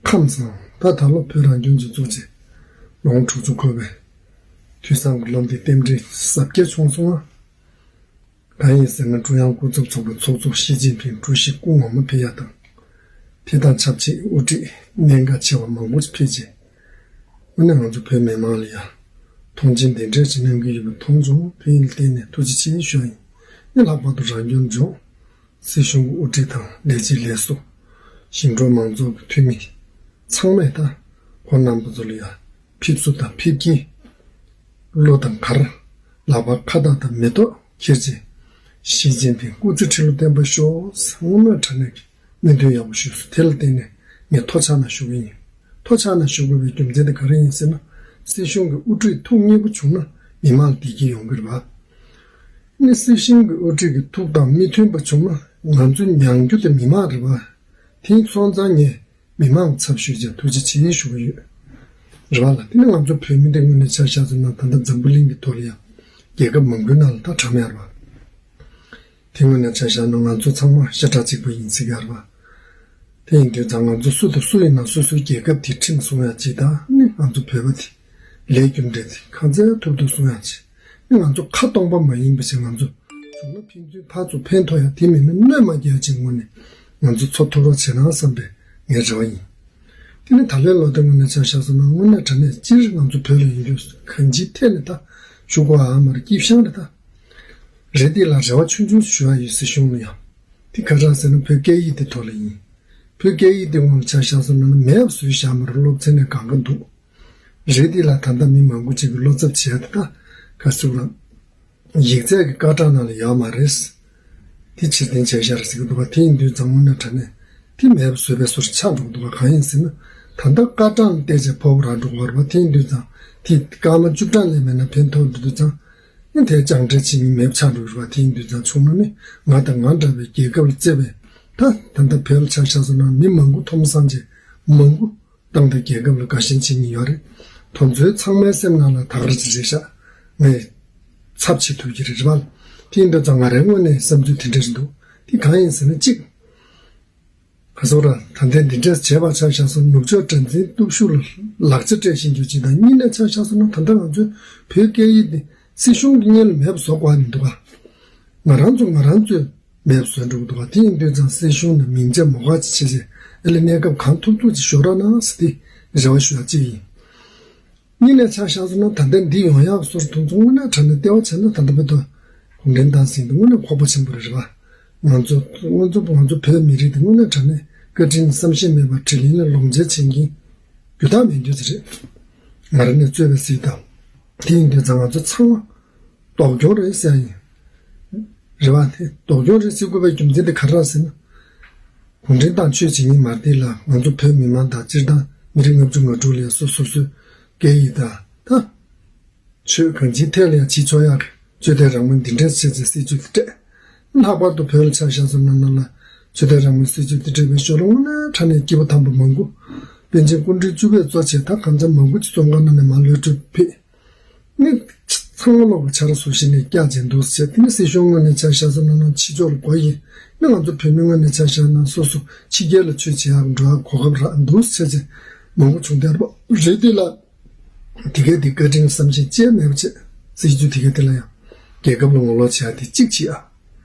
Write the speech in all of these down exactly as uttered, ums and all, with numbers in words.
ཁམས་བཟང་། ད་ད་ལོ་བོད་རང་སྐྱོང་ལྗོངས་བཙུགས་རྗེས་ལོ་ངོ་དྲུག་ཅུ་འཁོར་བའི་དུས་བཟང་གི་བློ་འདི་རྟེན་འབྲེལ་གཟབ་རྒྱས་བྱུང་སོང་ང་། གང་ཡིན་ཟེར་ན་ཀྲུང་དབྱང་སྐུ་ཚབ་ཚོགས་པའི་ཚོགས་གཙོ་ཞི་ཅིན་ཕིང་ཀྲུའུ་ཞི་སྐུ་ངོ་མ་ཕེབས་ཡ་དང་། དེ་དང་ཆབས་ཅིག་དབུ་ཁྲིད་གནད་འགག་ཆེ་བ་མང་པོ་ཞིག་ཕེབས་རྗེས། དངོས་གནས་ང་ཚོ་བོད་མི་མང་ལ་ཡང་མཐོང་ཆེན་འདི་འདྲས་ཅིག་གནང་གི་ཡོད་པ་མཐོང་བྱུང་། དེ་ཡིན་ལ་བརྟེན་ནས་ཐུགས་རྗེ་ཆེ་ཞུ་ཡ་ཡིན། ཨ་ནི་ལྷག་པར་དུ་རང་སྐྱོང་ལྗོངས་སྲིད་གཞུང་གི་དབུ་ཁྲིད་དང་ལས་བྱེད་ལས་བཟོ། ཞིང་འབྲོག་མང་ཚོགས་ཀྱི་འཐུས་མི་ཚང་མས་ད་ཁོང་རྣམ་པ་ཚོ་ལ་ཡང་ཕེབས་བསུ་དང་ཕེབས་སྐྱེལ། གླུ་དང་གར། ལག་པར་ཁ་བཏགས་དང་མེ་ཏོག་འཁྱེར་རྗེས། ཞི་ཅིན་ཕིང་སྐུ་ཚེ་ཁྲི་ལོ་བརྟན་པར་ཤོག། དངོས་གནས་དྲང་གནས་ཀྱི་སྨོན་འདུན་ཡག་པོ་ཞུས་སོང་། དེ་ལ་བརྟེན་ནས་ངས་ཐུགས་ཆགས་ནས་ཞུ་གི་ཡིན། ཐུགས་ཆགས་ནས་ཞུ་དགོས་པའི་རྒྱུ་མཚན་དེ་ག་རེ་ཡིན་ཟེར་ན། སྲིད་གཞུང་གི་དབུ་ཁྲིད་ཐུགས་མཉེས་པོ་བྱུང་ན་མི་མང་བདེ་སྐྱིད་ཡོང་གི་རེད་པ། ནི་སྲིད་གཞུང་གི་དབུ་ཁྲིད་ཀྱི་ཐུགས་དང་མི་མཐུན་པ་བྱུང་ན་ང་ཚོ་མྱངས་རྒྱུ་དེ་མི་མང་རེད་པ། དེ་སོང་ཙང་ངས་མི་མང་ཚབ་ཞུས་བྱས་ཐུགས་རྗེ་ཆེ་ཞུ་གི་ཡོད། རེད་པ་ལ། དེ་ནི་ང་ཚོ་བོད་མི་འདི་དངོས་གནས་ཆ་བཞག་སོང་ན་ད་ལྟ་འཛམ་བུ་གླིང་གི་ཐོག་ལ་ཡང་རྒྱལ་ཁབ་མང་པོའི་ནང་ལ་ད་གྲངས་མེད་རེད་པ། དེ་དངོས་གནས་ཆ་བཞག་ན་ང་ཚོ་ཚང་མ་ཤ་ཁྲག་གཅིག་པ་ཡིན་ཟེར་གི་རེད་པ། དེ་ཡིན་དུས་ཙང་ང་ཚོ་སུ་དང་སུ་ཡིན་ན་སོ་སོའི་རྒྱལ་ཁབ་དེ་ཁྲིམས་སྲུང་ཡ་གཅིག་དང་ནི་ང་ཚོ་བོད་པ་དེ་ལས་རྒྱུ་འབྲས་དེ་གང་ཚད་ཐུབ་ཐུབ་སྲུང་ཡ་གཅིག་ནི་ང་ཚོ་ཁ་སྟོང་པ་མ་ཡིན་པ་ཞིག་ང་ཚོ་བྱུང་ན་ཕན་ཚུན་ཕར་ཚུར་ཕན་ཐོགས་ཡ་དེ་མིན་ན་གནོད་མ་སྐྱེལ་ཡ་གཅིག་ངོས་ནས་ང་ཚོ་འཚོ་ཐུབ་རོགས་བྱེད་ན་བསམ་པའི་ངའི་རེ་བ་ཡིན། དེ་ནི་ད་ལོའི་ལོ་དེ་དངོས་གནས་ཆ་བཞག་སོང་ན་དངོས་གནས་དྲང་གནས་སྤྱིར་ང་ཚོ་བོད་ལ་ཡིན་དུས་གང་ཅིའི་ཐད་ནས་ད་ཞུ་དགོས་ཨ་མ་རེད། སྐྱིད་ཤང་རེད་ད། རེད་དེ་ལ་རེ་བ་ཆུང་ཆུང་ཞུ་ཡ་ཡོད། སྲིད་གཞུང་ལ་ཡང་། དེ་ག་རེ་ཟེར་ན་བོད་སྐད་ཡིག་དེ་ཐོག་ལ་ཡིན། བོད་སྐད་ཡིག་དེ་སྔོན་ལ་ཆ་བཞག་སོང་ན་མེད་པ་བཟོས་བཞག་མ་རེད། སློབ་ཚན་ནས་གང་ག་འདུག། རེད་དེ་ལ་ད་ལྟ་མི་མང་པོ་ཅིག་གིས་བློ་འཚབ་བྱེད་ཡ་དེ་ད་ག་ཟེར་ར། ཡིག་ཚད་ཀྱི་སྐར་གྲངས་ནང་ལ་ཡོད་མ་རེད། དེ་ཕྱིར་འཐེན་བྱས་བཞག་རེད་ཟེར་གི་འདུག་པ། དེ་ཡིན་དུས་ཙང་དངོས་གནས་དྲང་གནས་དེ་མེད་པ་བཟོས་པའི་བཟོ་འདྲ་ཆགས་འགྲོ་གི་འདུག་པ། གང་ཡིན་ཟེར་ན་ད་ལྟ་སྐར་གྲངས་བལྟས་ཚེ་ཕོ་བོ་རང་འགྲོ་གི་རེད་པ། དེ་ཡིན་དུས་ཙང་དེ་སྐར་མ་བཅུ་གྲངས་ལས་མེད་ན་ཕན་ཐོགས་འགྲོ་དུས་ཙང་། ཨ་ནི་དེ་སྦྱང་ཁྲལ་བྱེད་མི་མེད་པ་ཆགས་འགྲོ་གི་རེད་པ། དེ་ཡིན་དུས་ཙང་བྱུང་ན་ནི་ང་དང་ང་འདྲ་བའི་རྒྱལ་ཁབ་ལ་བརྩེ་བའི་ད་ད་ལྟ་བོད་ལ་ཆ་བཞག་སོང་ན་མི་མང་པོ་ཐོབ་སངས་རྒྱས་མང་པོ་ཏང་དང་རྒྱལ་ཁབ་ལ་དགའ་ཞེན་བྱེད་མཁན་ཡོད་རེད། དེ་ཚོའི་ཚང་མའི་སེམས་ནང་ལ་ད་ག་རེ་ཅིག་རེད་ཤག། ངས་ཚབ་བྱེད་ཐུབ་ཀྱི་རེད་རེད་པ། དེ་ཡིན་དུས་ཙང་ང་རའི་ངོས་ནས་བསམ་ཚུལ་དེ་འདྲ་ཞིག་འདུག། དེ་གང་ཡིན་ཟེར་ན་གཅིག། ག་སོག་ར་ད་ལྟའི་འདི་འདྲས་བྱས་པ་ཆ་བཞག་སོང་ནུབ་ཕྱོགས་དགྲར་འཛིན་སྟོབས་ཤུགས་ལ་ལག་ཆ་སྤྲད་བཞིན་རྒྱུ་ཅིག་དང་། གཉིས་ནས་ཆ་བཞག་སོང་ན་ད་ལྟ་ང་ཚོའི་བོད་སྐད་ཡིག་འདི་སྲིད་གཞུང་གི་སྔོན་ལ་མེད་པ་བཟོ་དགོས་ནི་འདུག་ག། ང་རང་ཚོ་ང་རང་ཚོས་མེད་པ་བཟོས་འགྲོ་གི་འདུག་ག། དེ་ཡིན་དུས་ཙང་སྲིད་གཞུང་ནས་མིང་ཆད་མ་དགོས་ཅིག་བྱས་རྗེས་ཨ་ལས་གནས་སྐབས་གང་ཐུབ་ཐུབ་ཅིག་ཤོར་རོགས་གནང་ཟེར་ཏེ་རེ་བ་ཞུ་ཡ་གཅིག་ཡིན། གཉིས་ནས་ཆ་བཞག་སོང་ན་ད་ལྟ་འདི་ཡོང་ཡག་སོར་ཐུང་ཚོ་དངོས་གནས་དྲང་གནས་ལྟེ་བ་བྱས་ན་ད་ལྟ་བོད་དུ་གུང་ཁྲན་ཏང་སྲིད་འདི་དངོས་གནས་ཁོག་པ་ཆེན་པོ་རེད་རེད་པ། ང་ཚོ་ང་ཚོ་ང་ཚོ་བོད་མི་རིགས་འདི་དངོས་གནས་དྲང་གནས་བཀའ་དྲིན་བསམ་ཤེས་མེད་པ་དྲིན་ལན་ལ་ལོངས་སྤྱོད་བྱེད་མཁན་རྒྱུ་དག་མེད་རྒྱུ་ཅིག་རེད། ང་རང་ནས་གཙོས་པའི་སྲིད་དང་། དེ་ཡིན་དུས་ཙང་ང་ཚོ་ཚང་མ་ལྡོག་སྐྱོང་རེད་ཟེར་ཡ་ཡིན། རེད་པ། དེ་ལྡོག་སྐྱོང་རེད་ཟེར་དགོས་པའི་རྒྱུ་མཚན་དེ་ག་རེ་རེད་ཟེར་ན། གུང་ཁྲན་ཏང་ཆོས་བྱེད་མཁན་མ་རེད་དེ་ལ་ང་ཚོ་བོད་མི་མང་དང་སྤྱིར་བཏང་མི་རིགས་ལྔ་བཅུ་ང་དྲུག་ལ་སོ་སོ་སོའི་སྐད་ཡིག་དང་ད་ཆོས་གང་ཅིའི་ཐད་ལ་ཡང་བྱེད་ཆོག་ཡག་གི་ཆོས་དད་རང་མོས་འདི་འདྲའི་ཆེ་ཆེ་སྲིད་ཇུས་དེ་སྤྲད། ལྷག་པར་དུ་བོད་ལ་ཆ་བཞག་སོང་ན་ནང་ལ་ཆོས་དད་རང་མོས་སྲིད་ཇུས་དེ་སྤྲད་པའི་ཞོར་ལ་དངོས་གནས་དྲང་གནས་སྐྱེས་བུ་དམ་པ་མང་པོ་པཎ་ཆེན་སྐུ་ཕྲེང་བཅུ་པས་གཙོ་བྱས་ད་གང་ཚང་མང་པོ་ཅིག་བཙོན་ཁང་ནང་ནས་མར་གློད་གྲོལ་ཕེབས། ནི་ཚང་མ་ལོག་གི་ཆ་ར་སུ་ཞིག་ནས་སྐྱག་ཅན་འདུག་ཟེར། དེ་ནི་སྲིད་གཞུང་ངོས་ནས་ཆ་བཞག་སོང་ན་ནང་ཕྱི་ཕྱོགས་ལ་གོ་ཡིན། ནི་ང་ཚོ་བོད་མི་ངོས་ནས་ཆ་བཞག་ན་སོ་སོ་ཕྱི་རྒྱལ་ལ་ཆོས་བྱེད་ཡག་འགྲོ་ཡག་གོ་སྐབས་རག་འདུག་ཟེར་ཅེས་མང་པོ་བྱུང་བསྡད་པ་རེད་དེ་ལ། དེ་གའི་དེ་བཀའ་དྲིན་བསམ་ཤེས་ཅེས་མེད་པ་བྱས། སྲིད་ཇུས་དེ་གའི་དེ་ལ་ཡང་རྒྱལ་ཁབ་ལ་ངོ་ལོག་བྱེད་ཡག་དེ་གཅིག་བྱེད་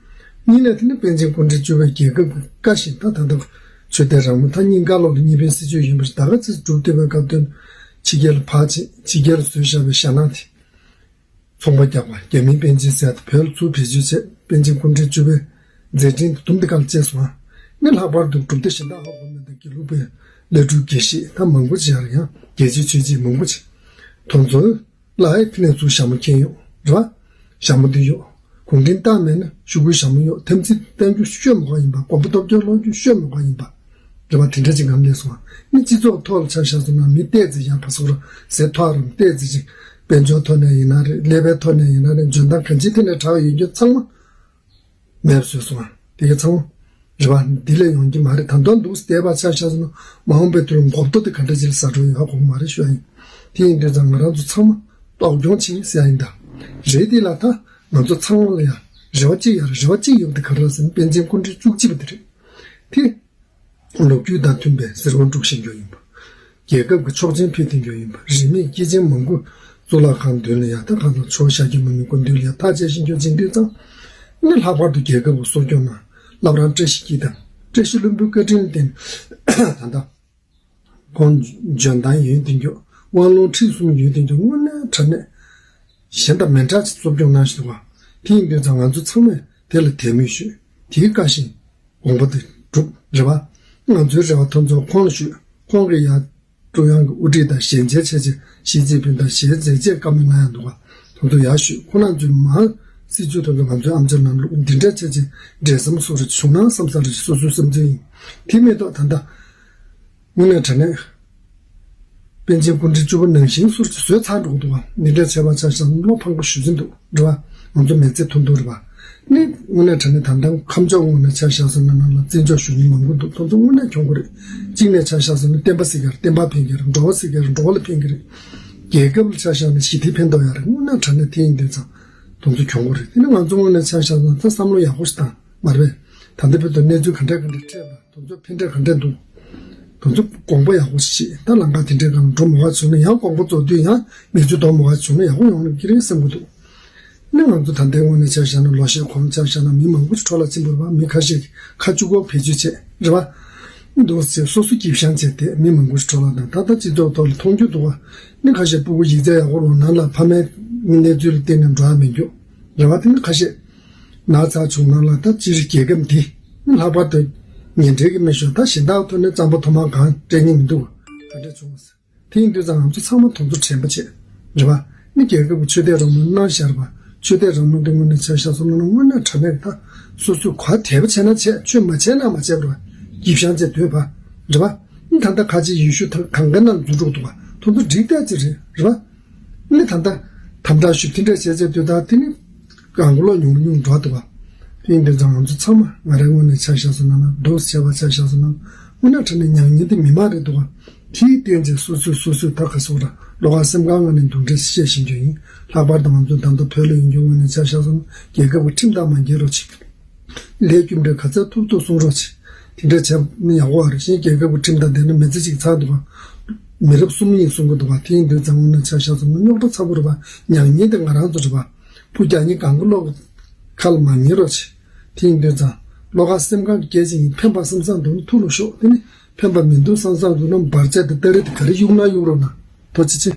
ཨ། གཉིས་ནས་དེ་ནི་པཎ་ཆེན་སྐུ་ཕྲེང་བཅུ་པའི་རྒྱལ་ཁབ་ཀྱི་བཀའ་བཞིན་ད་ད་ལྟ་ཆོས་དད་རང་མོས་ད་སྙིང་ག་ལོག་ལ་གཉིས་ཕན་སྲིད་ཇུས་ཡིན་པ་རེད། ད་ག་ཚོད་སྒྲུབ་བསྡད་པའི་སྐབས་དོན་ཕྱི་རྒྱལ་ལ་ཕར་ཕྱིན། ཕྱི་རྒྱལ་ལ་བཟོས་བཞག་པའི་ཞྭ་ནག་དེ་ཚོང་པ་རྒྱག་པ། རྒྱ་མིའི་པཎ་ཆེན་ཟེར་ཡག་དེ་བོད་ལ་ཚུར་བེད་སྤྱོད་བྱས། པཎ་ཆེན་སྐུ་ཕྲེང་བཅུ་པའི་མཛད་འཕྲིན་དེ་དུམ་དེ་ག་ལ་བརྩེས་སོང་ཨ། ནི་ལྷག་པར་དུ་གྲུབ་མཐའ་གཞན་དག་ཧ་གོ་མེད་དང་དགེ་ལུགས་པའི་བླ་སྤྲུལ་དགེ་བཤེས་ད་མང་པོ་ཅིག་ཡར་ཡང་རྒྱལ་གཅེས་ཆོས་གཅེས་མང་པོ་ཅིག་དེ་ཚོ་ལ་ཨེ་ཕི་ནས་ཚུར་ཞྭ་མོ་ཁྱེར་ཡོང་རེད་པ། ཞྭ་མོ་འདི་གཡོག། གུང་ཁྲན་ཏང་མེད་ན་ཤོག་གུའི་ཞྭ་མོ་གཡོག། འཐབ་འཛིང་གཏང་རྒྱུ་ཤོད་མ་དགོས་ཡིན་པ། གོམ་པ་སྟོབས་རྒྱག་སློང་རྒྱུ་ཤོད་མ་དགོས་ཡིན་པ་རེད་པ། དེ་འདྲ་ཅིག་ངང་སླེབས་སོང་བ། ནི་སྤྱི་ཚོགས་ཐོག་ལ་ཆ་བཞག་སོང་ན་མི་ཏོག་ཙམ་ཡང་ཕ་སོག་ར་ཟེར་ཐོག་རམ་ཏོག་ཙམ་ཅིག་དཔལ་འབྱོར་ཐོག་ནས་ཡིན་ན་རེད། ཀླད་པའི་ཐོག་ནས་ཡིན་ན་རེད། འཇོན་ཐང་གང་ཅིའི་ཐད་ནས་དྲག་ཡོད་རྒྱུ་ཚང་མ་མེད་པ་བཟོས་སོང་བ། དེ་གའི་ཚང་མ་རེད་པ། འདི་ལས་ཡོང་གི་མ་རེད། ད་དུང་འདུག་བསྡད་པ་ཆ་བཞག་སོང་ན་མ་འོངས་པའི་དུས་ལ་མགོ་སྟོད་དེ་ག་འདྲ་ཅིག་ལ་ཟ་འགྲོ་ཡོད་ཧ་གོ་གི་མ་རེད་ཞུ་ཡ་ཡིན། དེ་ཡིན་དུས་ཙང་ང་རང་ཚོ་ཚང་མ་ལྡོག་སྐྱོང་བྱེད་ཟེར་ཡ་ཡིན་ད། རེད་དེ་ལ་ད་ང་ཚོ་ཚང་མ་ལ་ཡ་རེ་བ་གཅིག་ཡ་རེ་བ་གཅིག་ཡོད་པ་དེ་ག་རེ་ཟེར་ན་པཎ་ཆེན་སྐུ་ཕྲེང་བཅུ་གཅིག་པ་དེ་རེད། དེ་ལོ་རྒྱུས་དང་མཐུན་པའི་གསེར་སྒོང་དཀྲུགས་ཤིང་རྒྱུ་ཡིན་པ། རྒྱལ་ཁབ་ཀྱི་ཆོག་མཆན་ཕུལ་ཐུབ་རྒྱུ་ཡིན་པ། རིས་མེད་སྐྱེས་ཆེན་མང་པོ་གཙུག་ལག་ཁང་མདུན་ལ་ཡ་ད་གང་དང་ཆོག་བཞག་རྒྱུ་མ་མི་སྐུ་མདུན་ལ་ཡ་ཐག་བཅད་བཞིན་རྒྱུ་བྱེད་དུས་ཙང་། ནི་ལྷག་པར་དུ་རྒྱལ་ཁབ་ཀྱི་གསོ་སྐྱོང་ནང་བླ་བྲང་བཀྲ་ཤིས་འཁྱིལ་དང་བཀྲ་ཤིས་ལྷུན་པོའི་བཀའ་དྲིན་ལ་བརྟེན། ད་ལྟ་ཁོང་འཇོན་ཐང་ཡོད་དེ་འགྱོ། དབང་ལུང་ཁྲིད་གསུམ་ཡོད་དེ་འགྱོ། དངོས་གནས་དྲང་གནས་གཞན་དང་མི་འདྲ་ཅིག་གསོ་སྐྱོང་གནང་བཞིན་འདུག་བ། དེ་ཡིན་དུས་ཙང་ང་ཚོ་ཚང་མས་དེ་ལ་དད་མོས་ཞུས། དེའི་བཀའ་བཞིན་དགོངས་པ་དེ་སྒྲུབ་རེད་བ། ང་ཚོའི་རེ་བ་ཐོབ་ཚོགས་ཁོང་ལ་ཞུས། ཁོང་གིས་ཡང་ཀྲུང་དབྱང་གི་དབུ་ཁྲིད་དང་ཞལ་མཇལ་བྱས་རྗེས་ཞི་ཅིན་ཕིང་དང་ཞལ་མཇལ་རྗེས་བཀའ་མོལ་གནང་ཡང་འདུག་བ། དེ་ཚོ་ཡག་ཤོས། ཁོ་རང་ཚོའི་མང་སྲིད་ཇུས་དེ་ཚོ་ང་ཚོའི་ཨམ་ཅོག་ནང་ལུགས་འདི་འདྲ་བྱས་རྗེས་འབྲེལ་ཟམ་སོགས་རེ་བྱུང་ན་བསམ་ས་རེ་སོ་སོའི་བསམ་ཚུལ་ཡིན། དེ་མེད་ཐོག་ད་ལྟ་དངོས་གནས་དྲང་གནས། པཎ་ཆེན་སྐུ་ཕྲེང་བཅུ་པ་ནང་བཞིན་སོར་གྱི་བཟོས་ཚར་འགྲོ་གི་འདུག་བ། འདི་འདྲ་བྱས་པ་ཆ་བཞག་ན་བློ་ཕམ་པོ་ཞུ་བཞིན་འདུག་རེད་བ། ང་ཚོ་མི་ཚེ་ཐུང་ཐུང་རེད་བ། ནི་དངོས་གནས་དྲང་གནས་ད་ལྟ་ཁམས་ཕྱོགས་ངོས་ནས་ཆ་བཞག་སོང་ན་ནང་ལ་བཙན་བྱོལ་བཞུགས་མི་མང་པོ་འདུག་དེ་ཚོ་དངོས་གནས་གྱོང་པོ་རེད། གཅིག་ནས་ཆ་བཞག་སོང་ན་བསྟན་པ་སྲིད་ཀྱི་རེད། བསྟན་པ་ཕན་གྱི་རེད། འགྲོ་བ་སྲིད་ཀྱི་རེད། འགྲོ་བ་ལ་ཕན་གྱི་རེད། རྒྱལ་ཁབ་ལ་ཆ་བཞག་ན་ཞི་བདེ་ཕན་ཐོགས་ཡ་རེད། དངོས་གནས་དྲང་གནས་དེ་ཡིན་དུས་ཙང་དེ་ཚོ་གྱོང་པོ་རེད། དེ་ནི་ང་ཚོ་དངོས་གནས་ཆ་བཞག་སོང་ན་ད་བསམ་བློ་ཡག་པོ་ཞིག་བཏང་མ་རེད་པས། ད་ལྟ་བར་དུ་གནས་ཚུལ་ག་འདྲ་ག་འདྲ་འཕྲད་ན། དེ་ཚོ་ཕན་འབྲས་ག་འདྲ་འདུག་དེ་ཚོ་དགོངས་པ་ཡག་པོ་ཞིག་བཞེས། ད་ལམ་ཁ་དེ་འདྲའི་སྒང་འགྲོ་མ་བ་བྱུང་ན་ཡང་དགོངས་པ་རྫོགས་དུས་ཡང་མིག་ཆུ་གཏོང་མ་བ་བྱུང་ན་ཡག་པོ་ཡོང་གི་རེད་བསམ་གི་འདུག་ནི་ང་ཚོ་ད་ལྟའི་དངོས་གནས་ཆ་བཞག་ན་ལོ་ཤས་གོང་ཆ་བཞག་ན་མི་མང་པོ་ཞིག་འཕྲོ་བརླག་ཕྱིན་པ་རེད་བ། མི་ཁ་ཤས་ཀྱིས་ཁ་གཅིག་པོ་བེད་སྤྱོད་བྱས་རེད་བ། འདུག་ཟེར་སོ་སོ་སྐྱིད་ཤང་བྱས་ཏེ་མི་མང་པོ་ཞིག་འཕྲོ་བརླག་དང་ད་ལྟ་སྤྱི་ཚོགས་ཐོག་ལ་མཐོང་རྒྱུ་འདུག་བ། ནི་ཁ་ཤས་སྤུ་གུ་ཡིག་ཚད་ཡག་པོ་ལོན་ན་ལ་ཕ་མའི་གནས་ཚུལ་ལ་བརྟེན་ནས་འགྲོ་ཡ་མེད་རྒྱུ་རེད་བ། དེ་ནི་ཁ་ཤས། ན་ཚ་བྱུང་ན་ལ་ད་སྤྱིར་རྒྱལ་ཁབ་འདི་ནི་ལྷག་པར་དུ་ཉེ་འབྲེལ་གྱི་མི་ཤོག་ད་གཞན་དག་ཐོག་ནས་རྩམ་པ་ཐོག་མར་གང་སྤྲད་ཉེན་མི་འདུག་ག་འདྲ་བྱུང་བ་ཟེར། དེ་ཡིན་དུས་ཙང་ང་ཚོ་ཚང་མ་དེ་ཚོ་དྲན་པ་བྱེད་རེད་བ། ནི་རྒྱལ་ཁབ་ཀྱི་ཆོས་དད་རང་མོས་གནང་བཞག་རེད་བ། ཆོས་དད་རང་མོས་འདི་དངོས་གནས་ཆ་བཞག་སོང་ན་དངོས་གནས་དྲང་གནས་ད་སོ་སོས་ག་དད་པ་བྱས་ན་བྱས། ཆོས་མ་བྱས་ན་མ་བྱས་པ་རེད་བ། སྐྱིད་ཤང་བྱས་སྡོད་པ་རེད་བ། ནི་ད་ལྟ་ཁ་ཆེ་ཡེ་ཤུ་ད་གང་ག་ནང་འཛུལ་འགྲོ་འདུག་བ། དེ་ཚོ་འགྲིག་བསྡད་ཀྱི་རེད་རེད་བ། ནི་ད་ལྟ་དམ་དྲག་ཞུ་དེ་འདྲ་བྱས་བྱས་སྡོད་ད་དེ་ནི་གང་ག་ལོག་ཉུང་ཉུང་འགྲོ་འདུག་བ། དེ་ཡིན་དུས་ཙང་ང་ཚོ་ཚང་མ་ང་རའི་ངོས་ནས་ཆ་བཞག་སོང་ན་ན་འདུག་བྱས་པ་ཆ་བཞག་སོང་ན་དངོས་གནས་དྲང་གནས་མྱ་ངན་འདི་མི་མང་རེད་འདུག་བ། དེའི་སྟེང་ཅིག་སོ་སོས་སོ་སོས་ད་ག་སོགས་ར་བློ་ཁ་སེམས་ཁ་ངང་ནས་འདུག་འདྲེ་བཤད་བཞིན་རྒྱུ་ཡིན། ལྷག་པར་དུ་ང་ཚོ་ད་ལྟ་བོད་ལ་ཡོད་རྒྱུ་ངོས་ནས་ཆ་བཞག་སོང་ན་རྒྱལ་ཁབ་ཀྱི་ཁྲིམས་དང་མ་འགལ་རོགས་བྱེད། ལས་རྒྱུ་འབྲས་ག་ཚད་ཐུབ་ཐུབ་གསུང་རོགས་བྱེད། དེ་འདྲ་བྱས་ན་ཡག་པོ་རེད། གཞན་རྒྱལ་ཁབ་ཀྱི་ཁྲིམས་དང་ལྡན་ན་མི་ཚེ་གཅིག་ཚར་འདུག་ག་མི་རབས་གསུམ་གཉིས་གསུང་གི་འདུག་ག་དེ་ཡིན་དུས་ཙང་དངོས་གནས་ཆ་བཞག་སོང་ན་རྙོག་དྲ་ཚ་པོ་རེད་བ། མྱ་ངན་དེ་ང་རང་ཚོ་རེད་བ། བུ་རྒྱག་མཁན་གང་ག་ལོག་ཁ་ལ་མ་ཉན་རོགས་བྱེད། དེ་ཡིན་དུས་ཙང་བློ་ཁ་སེམས་ཁ་གི་སྐད་ཆ་ཡིན། ཕན་པ་བསམ་བསམ་འདུག་ན་ཐུགས་ལ་ཞོག་དེ་ནི་ཕན་པ་མི་འདུག་བསམ་བསམ་འདུག་ན་འབར་རྫས་དང་སྟ་རེ་དེ་ག་རེ་གཡུག་ན་གཡུག་རོགས་གནང་། ཐུགས་རྗེ་ཆེ།